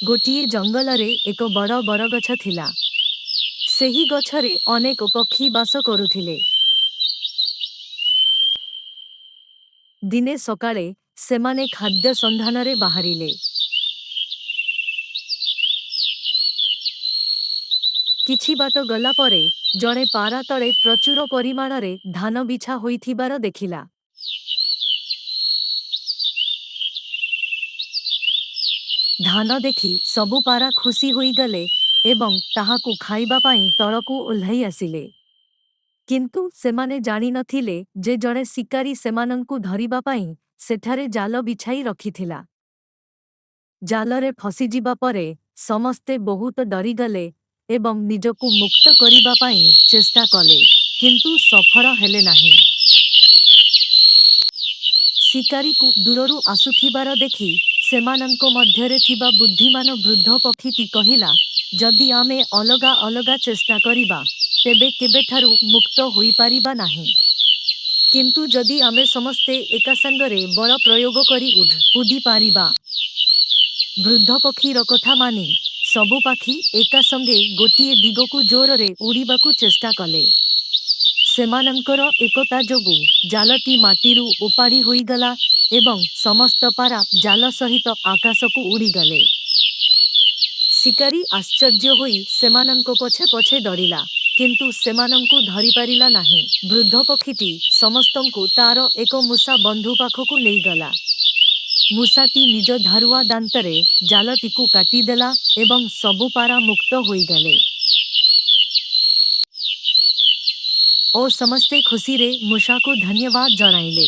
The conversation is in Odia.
ଗୋଟିଏ ଜଙ୍ଗଲରେ ଏକ ବଡ଼ ବରଗଛ ଥିଲା। ସେହି ଗଛରେ ଅନେକ ପକ୍ଷୀ ବାସ କରୁଥିଲେ। ଦିନେ ସକାଳେ ସେମାନେ ଖାଦ୍ୟ ସନ୍ଧାନରେ ବାହାରିଲେ। କିଛି ବାଟ ଗଲା ପରେ ଜଣେ ପାରା ତଳେ ପ୍ରଚୁର ପରିମାଣରେ ଧାନ ବିଛା ହୋଇଥିବାର ଦେଖିଲା। ଧାନ ଦେଖି ସବୁ ପାରା ଖୁସି ହୋଇଗଲେ ଏବଂ ତାହାକୁ ଖାଇବା ପାଇଁ ତଳକୁ ଓହ୍ଲାଇ ଆସିଲେ। କିନ୍ତୁ ସେମାନେ ଜାଣି ନଥିଲେ ଯେ ଜଣେ ଶିକାରୀ ସେମାନଙ୍କୁ ଧରିବା ପାଇଁ ସେଠାରେ ଜାଲ ବିଛାଇ ରଖିଥିଲା। ଜାଲରେ ଫସିଯିବା ପରେ ସମସ୍ତେ ବହୁତ ଡରିଗଲେ ଏବଂ ନିଜକୁ ମୁକ୍ତ କରିବା ପାଇଁ ଚେଷ୍ଟା କଲେ, କିନ୍ତୁ ସଫଳ ହେଲେ ନାହିଁ। ଶିକାରୀକୁ ଦୂରରୁ ଆସୁଥିବାର ଦେଖି ସେମାନଙ୍କ ମଧ୍ୟରେ ଥିବା ବୁଦ୍ଧିମାନ ବୃଦ୍ଧ ପକ୍ଷୀଟି କହିଲା, ଯଦି ଆମେ ଅଲଗା ଅଲଗା ଚେଷ୍ଟା କରିବା, ତେବେ କେବେଠାରୁ ମୁକ୍ତ ହୋଇପାରିବା ନାହିଁ। କିନ୍ତୁ ଯଦି ଆମେ ସମସ୍ତେ ଏକାସାଙ୍ଗରେ ବଳ ପ୍ରୟୋଗ କରି ଉଡ଼ିପାରିବା। ବୃଦ୍ଧ ପକ୍ଷୀର କଥା ମାନି ସବୁ ପାଖି ଏକାସଙ୍ଗେ ଗୋଟିଏ ଦିଗକୁ ଜୋରରେ ଉଡ଼ିବାକୁ ଚେଷ୍ଟା କଲେ। ସେମାନଙ୍କର ଏକତା ଯୋଗୁଁ ଜାଲଟି ମାଟିରୁ ଉପାଡ଼ି ହୋଇଗଲା ଏବଂ ସମସ୍ତ ପାରା ଜାଲ ସହିତ ଆକାଶକୁ ଉଡ଼ିଗଲେ। ଶିକାରୀ ଆଶ୍ଚର୍ଯ୍ୟ ହୋଇ ସେମାନଙ୍କ ପଛେ ପଛେ ଦୌଡ଼ିଲା, କିନ୍ତୁ ସେମାନଙ୍କୁ ଧରିପାରିଲା ନାହିଁ। ବୃଦ୍ଧ ପକ୍ଷୀଟି ସମସ୍ତଙ୍କୁ ତାର ଏକ ମୂଷା ବନ୍ଧୁ ପାଖକୁ ନେଇଗଲା। ମୂଷାଟି ନିଜ ଧାରୁଆ ଦାନ୍ତରେ ଜାଲଟିକୁ କାଟିଦେଲା ଏବଂ ସବୁ ପାରା ମୁକ୍ତ ହୋଇଗଲେ ଓ ସମସ୍ତେ ଖୁସିରେ ମୂଷାକୁ ଧନ୍ୟବାଦ ଜଣାଇଲେ।